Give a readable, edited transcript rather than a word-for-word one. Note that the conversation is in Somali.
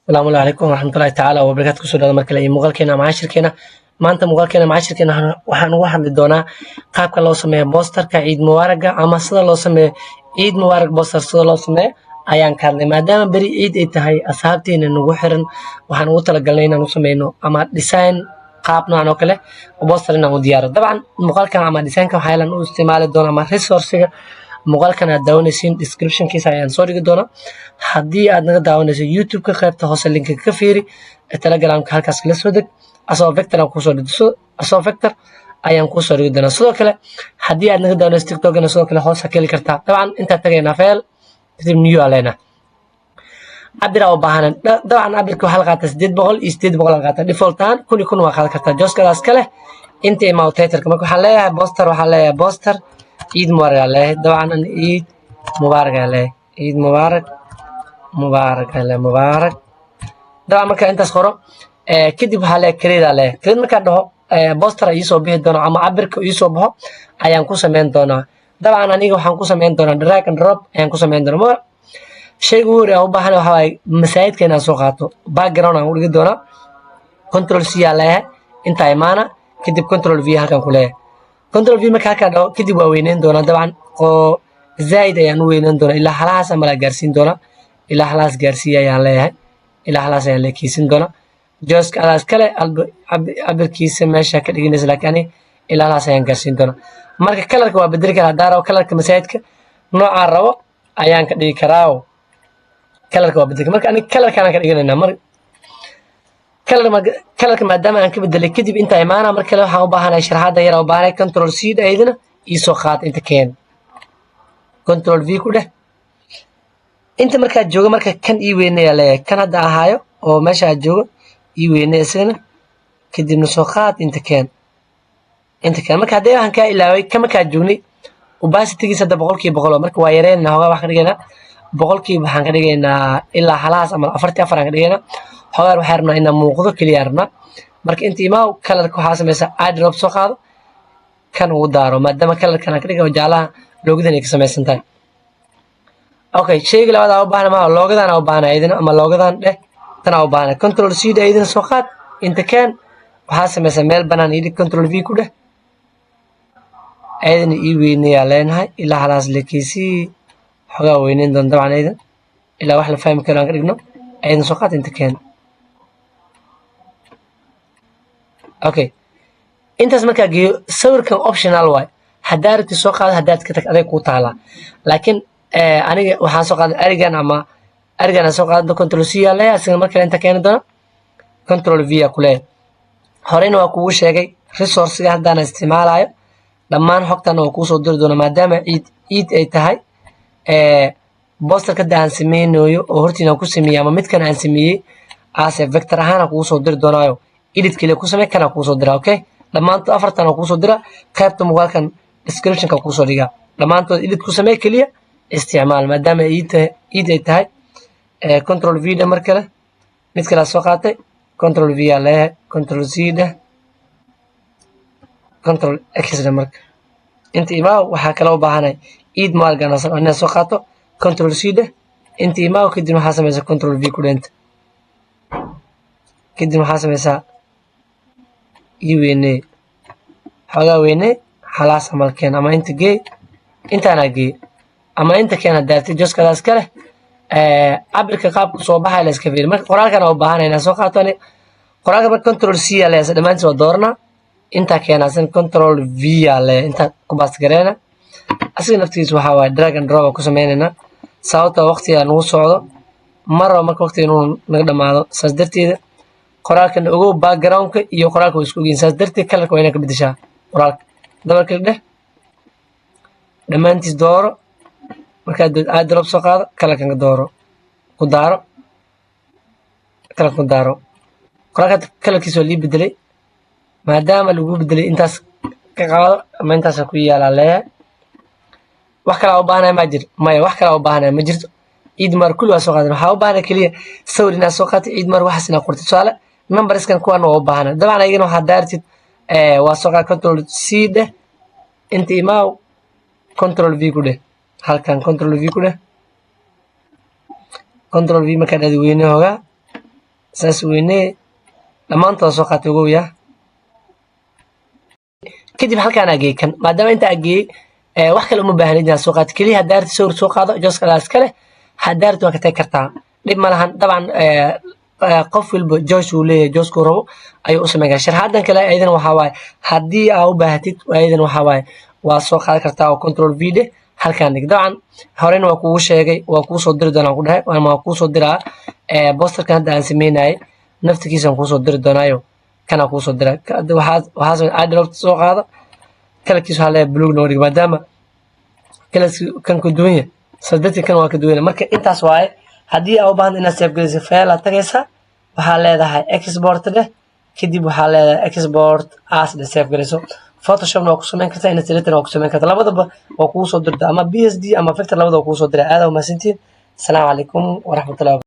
Asalaamu calaykum waraxmatullahi tacaala wabarakaatu. Kusoo dhawaada mar kale iyo muuqaalkeena ama cashirkeena. Maanta muuqaalkeena ama cashirkeena waxaan uga hadli doonaa qaabka loo sameeyo posterka Ciid Mubaaraga, ama sida loo sameeyo Ciid Mubaarak poster. Sida loo sameeyo ayaan ka hadlay, maadaama beri ciid ay tahay. Asxaabteena nagu xiran waxaan ugu talagalnay inaan u sameyno ama design qaab noocan oo kale poster inaan u diyaaro. Dabcan muuqaalkan ama designka waxaa u isticmaali doona ama resourcega muuqaalkan aad daawanaysiin descriptionkiisa ayaan soo dhigi doonaa. Haddii aad naga daawanayso YouTube-ka, qaybta hoose linka ka fiiri. Telegramka halkaas kala soo deg, asoo vector aan kusoo dhigi, asoo vector ayaan kusoo dhigi doonaa. Sidoo kale haddii aad naga daawanayso TikTokna, sidoo kale hoos ha ka heli kartaa. Dabcan intaad tagaynaa file, kadib new aa leenahay. Cabir aa u baahanan. Dabcan cabirka waxaa la qaataa 800 iyo 800 la qaataa. Default ahaan 1000 iyo 1000 waa qaadan kartaa, jooskadaas kale. Inta imaa titleka, marka waxaan leeyahay poster, waxaan leeyahay poster Ciid Mubaarak aa leeyahay. Dabcan an Ciid Mubaarak aa leeyahay, Ciid Mubaarak, Mubaarak aa leeyahay, Mubaarak. Dabcan marka intaas qoro kadib waxaa leeyahay create aa leeyahay. Create markaan dhaho, poster iisoo bixi doono ama cabirka iisoo baxo ayaan ku sameyn doonaa. Dabcan aniga waxaan ku sameyn doonaa drag and drop ayaan ku sameyn doonaa. Shayga ugu horreeya aan u baahana waxaa waaye masaajidka inaan soo qaato, background aan u dhigi doonaa. Control C aa leeyahay, intaa imaana, kadib Control V halkan ku leeyahay. Control V marka halkaan dhaho kadib waa weyneyn doonaa. Dabcan oo zaid ayaan u weyneyn doonaa, ilaa halahaas amalaa gaarsiin doonaa. Ilaa halahaas gaarsiiya ayaan leeyahay, ilaa halahaas ayaan leekeysin doonaa. Jooska adaas kale cabirkiisa meesha ka dhiganaysa, laakiin ani ilaa halahaas ayaan gaarsiin doonaa. Marka colorka waa bedeli karaa haddaan rabo. Colorka masaajidka noocaan rabo ayaan ka dhigi karaa, colorka waa bedeli. Marka aniga colorkaan ka dhiganaynaa. Mar color, colorka maadaama aan ka bedelay kadib, intaa imaana. Mar kale waxaan u baahanahay sharaxaada yar u baahanahay. Control C dhaydina iisoo qaata, inta keen, Control V ku dheh. Inta markaa joogo, marka kan ii weynayaa leeyahay, kan hadda ahaayo oo meesha aad joogo ii weynay isagana. Kadibna soo qaad, inta keen, inta keen. Marka haddii waxaan kaa ilaaway ka markaa joognay, opacitygiisa hadda 100% marka waa yareynaa hoogaa. Waxaan ka dhigaynaa boqolkiiba, waxaan ka dhigaynaa ilaa halahaas ama 44 aan ka dhigaynaa hoogaa. Waxaan rabnaa inaa muuqdo keliya rabnaa. Marka inta imaaw, colorka waxaa samaysaa eyedrop soo qaado, kan ugu daaro, maadaama colorkan aan ka dhigay oo jaalaha logodan ay ka samaysan tahay. Okay, shayga labaad aa u baahna maa logodan aa u baahna idina, ama logodan dheh, tan aa u baahna. Control C dheh, idina soo qaad, inta keen. Waxaa samaysaa meel banaan ii dhig, Control V ku dheh. Ayadana ii weynayaa leenahay, ilaa halaas lekeysii xogaa weyneyn doon. Dabcan aydan ilaa wax la fahmi karo aan ka dhigno. Ayadana soo qaad, inta keen. Okay, intaas markaa geeyo, sawirkan optional waay. Haddaa rabtid soo qaado, haddaad ka tag aday kuu taalaa. Laakiin aniga waxaan soo qaaday arigan, ama arigan aan soo qaadan. Control C aa leeyahay, asiga mar kale inta keeni doona, Control V aa ku leeyahay. Horeyna waa kugu sheegay resourcega haddaan isticmaalayo, dhammaan xogtan waa kuusoo diri doona, maadaama ciid ciid ay tahay. Posterka hadda aan sameynayo oo hortiin aan ku sameeyey ama midkan aan sameeyey ase vector ahaan aan kugu soo diri doonaayo. Edit keliya ku samey, kana kuusoo dira. Okay, dhammaantood afartan aan kuusoo dira, qaybta muuqaalkan descriptionka kuusoo dhigaa. Dhammaantood edit ku samey, keliya isticmaal, maadaama ciid ciid ay tahay. Control V dheh, mar kale mid kale soo qaatay, Control V aa leeyahay, Control C dheh, Control X dheh. Marka inta imaaw, waxaa kale u baahanay Ciid Mubaarak inaad soo qaato. Control C dheh, inta imaaw, kadib waxaa sameysaa Control V ku dheenta. Kadib waxaa sameysaa ii weynee xoogaa, weynee halaas camal keen, ama inta geey, intaanaa geey ama inta keen hadaartid, joskadaas kale. Cabirka qaabku soo baxaya la iska fiiri. Marka qoraalkan u baahanay inaan soo qaato ani qoraalka. Marka Control C aa leeyahay, dhammaantiis waa dooranaa, intaa keenaasan, Control V aa leeyahay, intaa ku paste gareena. Asiga naftigiisa waxaa waaye drag and drop ku sameynaynaa, sababtoo waqtiga nagu socdo ma rabo marka waqtiga inuu naga dhamaado. Saas darteeda qoraalkan ogow, backgroundka iyo qoraalka waa isku ogyihin. Saas darteed colorka waa inaad ka bedeshaa qoraalka. Double click dheh, dhammaantiis dooro. Markaad eyedrop soo qaado, colorkan ka dooro, ku daaro, colorkan ku daaro. Qoraalka colorkiisa waa lii bedelay. Maadaama lagu bedelay, intaas ka qaado ama intaasa ku yaalaa leeyahay. Wax kalaa u baahanaya maa jir? Maya, wax kalaa u baahanaya ma jirto. Ciid maar kulli waa soo qaadan. Waxaa u baahanaya keliya sawir inaad soo qaatay, Ciid maar waxaas inaad qortay. Tusaale numberskan kuwan waa u baahanay. Dabcan ayagana waxaad daartid waa soo qaad, Control C dheh, inta imaaw, Control V ku dheh, halkan Control V ku dheh. Control V markaa dhahdi, weyne hoogaa. Saas weyne dhammaantood soo qaatay, ogow yaa. Kadib halkaan aa geeyey kan, maadaama inta aa geeyey, wax kale uma baahnid inaad soo qaatid. Keliya haddaa rabtid sawir soo qaado, choice adaa iska leh. Haddaa rabtid waa ka tagi kartaa, dhib ma lahan. Dabcan qof walba choice uu leeyahay, choice-kuu rabo ayuu u sameyn karaa. Sharxaadan kale ayadana waxaa waaye, haddii aa u baahatid, ayadana waxaa waaye waa soo qaadan kartaa oo Control V dheh, halkaan dhig. Dabcan horena waa kugu sheegay, waa kuu soo diri doonaa ku dhahay ama waa kuu soo diraa posterkan hadda aan sameynayay naftigiisaan kuusoo diri doonaayo, kanaa kuusoo dira. Waxaa samey eyedrop soo qaado, colorkiisa waxaa leeyahay blue noo dhig, maadaama colorki kan ka duwan yahay, saas kan waa ka duwan yahay. Marka intaas waaye. Haddii aa u baahan inaad save geliso, file aad tagaysaa, waxaa leedahay export dheh, kadib waxaa leedahay export as dheh, save geliso. Photoshopna waa ku samayn kartaa, Illustrator waa ku samayn kartaa, labadaba waa kugu soo dirta, ama PSD ama vector, labadaba waa kugu soo dira. Aad aa umahadsantihiin. Asalaamu calaykum waraxmatullahi.